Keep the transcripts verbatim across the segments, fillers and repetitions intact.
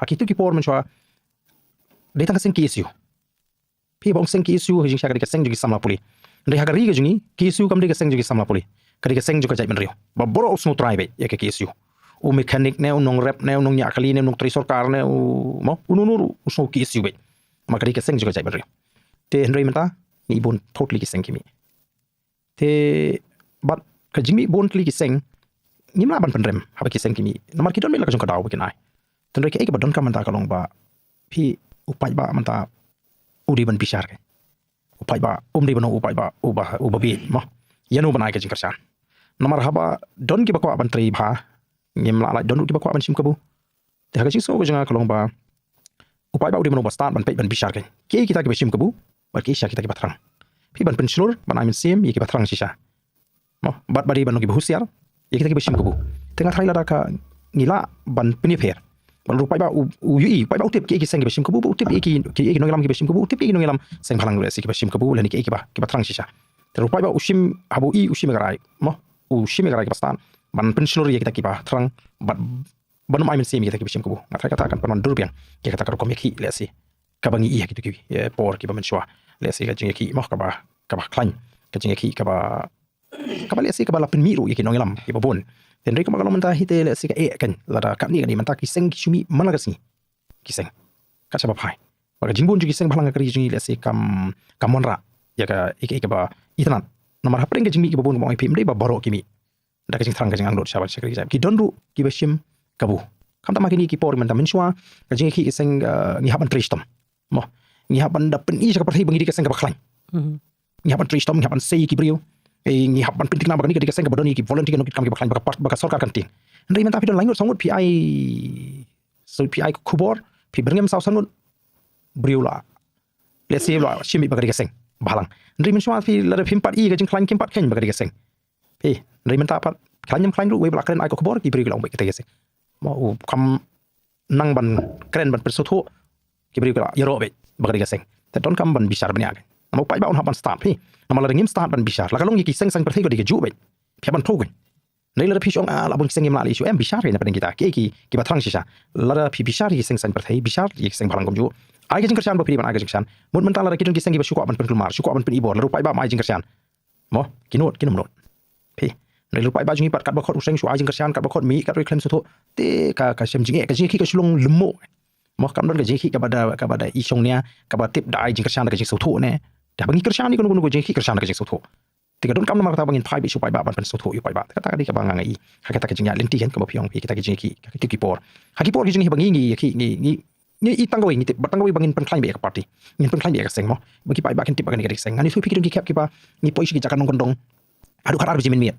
kitu ki por mynshuwa dei tang ka seng K S U. Phi ba ong seng K S U ha jingshisha ka dei ka seng jong ki samla pule. Hynrei ha ka ri ka jong ngi K S U kam dei ka seng jong ki samla pule. Ka dei ka seng jong ka jaitbynriew. Ba baroh u sngewtrai beit ïa ka K S U. U mechanic ne, u nongrep ne, u nongñiah kali ne, u nongtrei sorkar ne, u mo, u nunu u sngew K S U beit. Namar ka dei ka seng jong ka jaitbynriew. Te hynrei mynta ngi bun totally ki seng ki mih. Te bad ka jingmih bun tylli ki seng, ngim lah ban pynrem haba ki seng ki mih. Namar ki don beit la ka jong ka daw ba kin ai. Te hynrei kaei kaba donkam mynta ka long ba phi, u paidbah mynta u dei ban bishar ka. U paidbah um dei ban ong u paidbah uba, uba bieit mo. Ïano ban ai ka jingkyrshan. Namar haba don kiba kwah ban trei bha, ngim lah lait don ruh kiba kwah ban shim kabu. Te ha ka jingsngew ka jong nga ka long ba u paidbah u dei ban ong ba stad ban peit ban bishar ka. Kiei kita kiba shim kabu bad kiei shisha kita kiba thrang. Phi ban pynshlur ban ai mynsiem ïa kiba thrang shisha. Mo, bad ba dei ban long kiba husiar ïa kita kiba shim kabu. Te nga tharai lada ka ngi lah ban pynïapher. Bad lada u paidbah u, u ïohi, u paidbah u tip kiei ki seng kiba shim kabu, u tip kiei ki, kiei ki nongïalam kiba shim kabu, u tip kiei ki nongïalam seng bhalang lehse kiba shim kabu lane kiei kiba, kiba thrang shisha. Te lada u paidbah u shim, haba u ïohi u shim ïa ka rai mo, u shim ïa ka rai kaba stad ban pynshlur ïa kita kiba thrang bad ban ym ai mynsiem ïa kita kiba shim kabu. Nga tharai kata kan pynwandur biang ïa kata ka rukom ïakhih lehse kaba ngi ïohi ha kitu ki, eh, por kiba mynshuwa. Lehse ka jingïakhih mo kaba, kaba khlaiñ, ka jingïakhih kaba, kaba lehse kaba la pynmih ruh ïa ki nongïalam kiba bun. Te hynrei kumba ka long mynta hi te lehse ka eh kan lada katne katne mynta ki seng ki shu mih man la ka sngi. Ki seng kat shaba phai. Bad ka jingbun jong ki seng bhalang ha ka ri jong ngi lehse kam, kam wanrah ïa ka, ïa ka, ïa kaba itynnad. Namar hapdeng ka jingmih kiba bun kaba ong ïa phi ym dei ba baroh ki mih da ka jingthrang ka jingangnud sha ban shakri ki jait. Ki don ruh kiba shim kabu. Khamtam ha kine ki por mynta mynshuwa ka jingïakhih ki seng, eh, ngi hap ban trei shitom. Mo, ngi hap ban da pyni sha ka pyrthei ba ngi dei ka seng kaba khlaiñ. Ngi hap ban trei shitom, ngi hap ban sei ïa ki briew. Eh, ngi hap ban pynthikna ba kane ka dei ka seng kaba don ïa ki volunteer, ki nongkitkam kiba khlaiñ, ba ka part, ba ka sorkar kan tieng. Hynrei mynta phi don laingut saw ngut phi ai, so phi ai khubor, phi byrngem saw san ngut briew la, lehse la shim beit ba ka dei ka seng bhalang. Hynrei mynshuwa phi lada phim pat ïohi ka jingkhlaiñ kim pat kheiñ ba ka dei ka seng. Phi, hynrei mynta pat khlaiñ ym khlaiñ ruh, wei ba la kren ai ka khubor ki briew ki la ong beit ka dei ka seng. Mo, u kam nang ban kren ban pynsngewthuh, ki briew ki la ïaroh beit ba ka dei ka seng. Te donkam ban bishar bniah ka. Namar u paidbah un hap ban stad phi. Namar lada ngim stad ban bishar, la ka long ïa ki seng saiñ pyrthei ka dei kajuh beit. Phi hap ban thoh ka. Hynrei lada phi shu ong, ah, la bun ki seng ngim lah leh shuh, em, bishar ïa na pdeng kita kiei ki, kiba thrang shisha. Lada phi bishar ïa ki seng saiñ pyrthei, bishar ïa ki seng bhalang kumjuh. Ai ka jingkyrshan ba phi dei ban ai ka jingkyrshan. Mut mynta lada ki don ki seng kiba shu kwah ban pynkulmar, shu kwah ban pynibor, lada u paidbah um ai jingkyrshan. Mo, ki nud, ki nym nud. Phi, hynrei lada u paidbah jong ngi pat katba khot u seng shu ai jingkyrshan, katba khot mih, katba khlem sngewthuh, te ka, ka shem jingeh, ka jingeh ka shu long lymmo. Mo, kam don ka jingeh kaba da, kaba da i shong nia, kaba tip da ai jingkyrshan da ka jingsngewthuh ne. Da ba ngi kyrshan ïa kano kano ka jingeh kyrshan da ka jingsngewthuh. Te ka donkam namar kata ba ngin phai beit sha u paidbah ban pynsngewthuh ïa u paidbah. Kata ka dei kaba nga ïohi ha kita ka jingïaid lynti kan kaba phi ong phi kita ki jingeh, ha kitu ki por. Ha ki por ki jingeh ba ngi ngi ïa ki ngi, ngi, ngi i tang kawei ngi tip, bad tang kawei ba ngin pynkhlaiñ beit ïa ka party. Ngin pynkhlaiñ beit ïa ka seng mo. Ba ki paidbah kin tip ba kane ka dei ka seng. Ngan ïathuh ïa phi ki don ki khep kiba ngi poi sha ki jaka nongkyndong haduh khatar baje mynmiet.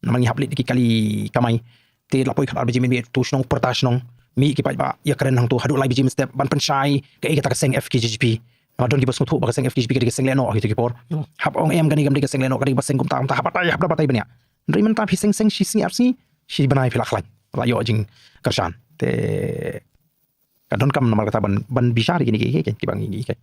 Namar ngi hap leit da ki kali kamai. Te la poi khatar baje mynmiet, tu shnong pyrta shnong. Mih ki paidbah ïakren hangto haduh lai baje mynstep ban pynshai kaei kata ka seng F K J G P. Namar don kiba sngewthuh ba ka seng F K J P ka dei ka seng lehnoh ha kitu ki por. Hap ong em kane kam dei ka seng lehnoh, ka dei ba seng kumta kumta, hap batai, hap da batai bniah. Hynrei mynta phi seng seng shi sngi ar sngi, shi bnai phi la khlaiñ, la ïoh jingkyrshan. Te ka donkam namar kata ban, ban bishar ïa kine kiei kiei kiba ngi ngi kiei.